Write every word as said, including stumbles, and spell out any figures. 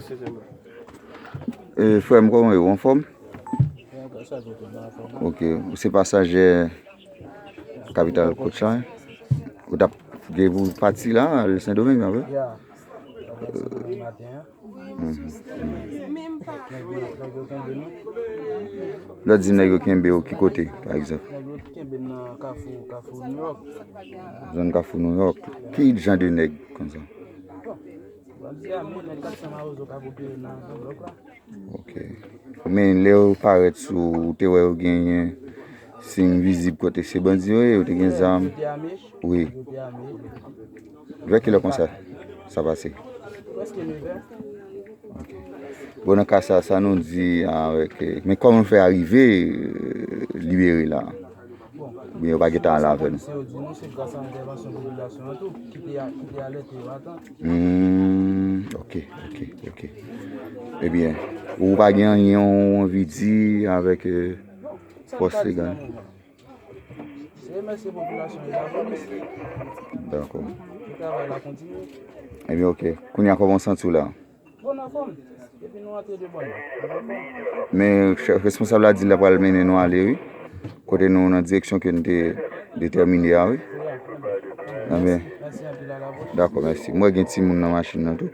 E, frè m, kòman w ye? Ou anfòm? Ok, ou se pasajè kapital kotch la, wi? Ou t ap gen pou pati la, al Sendomeng, pa vre? Ya. Maten an. Mhm. Lè w di nèg yo kenbe w ki kote, pa egzanp? Nèg yo kenbe m nan Kafou, Kafou New York. Zòn Kafou New York. Ki jan de nèg konsa? Bon, bandi ame, nèg Kat San Mawozo k ap opere nan zòn blòk la. Ok. Men lè yo parèt sou ou, ou te wè yo genyen siy vizib kote se bandi yo ye, yo te gen zam? Yo te ame? Wi. Yo te ame. Vè kilè konsa sa pase? Prèske nevè. Ok. Bon, nan ka sa, sa nou di avèk, eh, men kòman nou fè arive, eh, libere la? Bon, oubyen yo pa gentan ale avè nou? Se yo di nou, se gras a entèvansyon popilasyon an tou, ki te a-, ki te alète yo atan. Hmm, ok, ok, ok. Ebyen, ou pa gen anyen ou anvi di avèk, eh, fòs legal? Se remèsye popilasyon e lapolis. Dakò. Pou travay la kontinye. Ebyen, ok. Kounye a, kòman w santi w la? Bon, anfòm. Depi nou antre de bòn nan, nou anfòm. Men chèf responsab la di l ap pral mennen nou ale, wi. Kote nou nan direksyon ke n te detèmine a, wi. Anben, dakò, mèsi. Mwen gen timoun nan machin nan tou.